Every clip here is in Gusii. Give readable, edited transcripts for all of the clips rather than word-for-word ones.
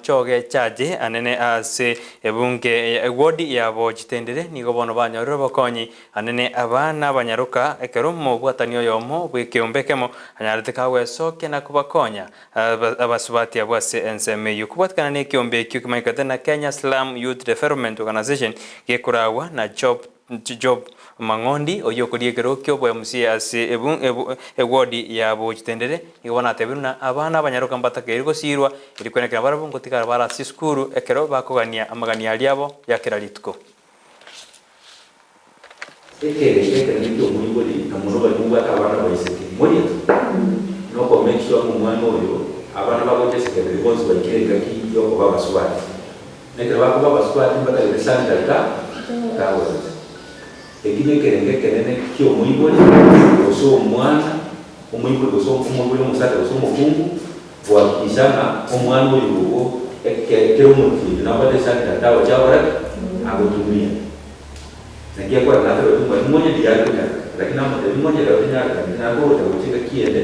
Bomachoge Chache anene ase ebunge ewodi ya Bochitendere nigo bono banyorire obokonyi anene aba nabanyaroka ekero omobwatani oyomo bw'ekeombe ekemo anyarete kagwesokia na kobakonya abasubati abwo ase ensemo eyio. Kobwatikana na ekeombe ekio kemanyekete na Kenya Slum Youth Development Organization gekoragwa na Job Job Mang'ondi oyio okoria ekero kia MCA ase ewodi ya Bochitendere nigo bono atebire buna abana abanyaroka mbatakeire gosirwa eri kwenekera barabwo ngotigara bare ase esukuru ekero bakogania amagani aria abo ya kera rituko. Ekerengo ekenene ki'omoibori na mono baria mobwate abana abaiseke, moria noko make sure ng'a omwana oyo abana bagocha esekenderi bonsi baikire engaki yokoba abasubati. Na ekero bakoba abasubati mbatagete sanitary towels. Eki nekerengo ekenene ki'omoibori gose omwana, omoibori gose omoibori omosacha gose omokungu gohakikisha ng'a omwana oyo ogo ekero omotienyi nabwate sanitary towel chiagokora ki? Agotumia. Naki akore natebete omwalimu onye tiyare konyarekana, lakini namotebia ng'a onye rero tenyarekani, nare kogocha gocha engaki ende,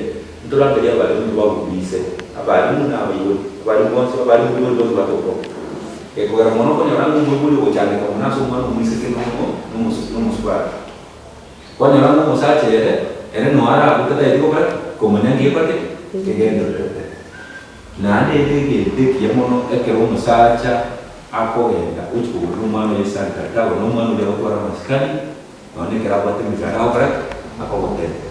ntorangerie abalimu tobagubise, abalimu na abaibori, abalimu bonsi, abalimu ibori bonsi batokoba. Gekogera mono okonyora ng'a omoibori ogochandeka mono ase omwana omoiseke nomo nomosubati. Kwanyora ng'a omosacha ere, ere noyo arabwe tataeti gokora ki? Komanya nki gekora ki? Kegendererete. Naende ere egento ekiya mono ekero omosacha akogenda gochia kogorera omwana oye esanitary towel, na omwana oria agotwara amasikani, nonya ekero abwate emechando agokora ki? Akogotebia.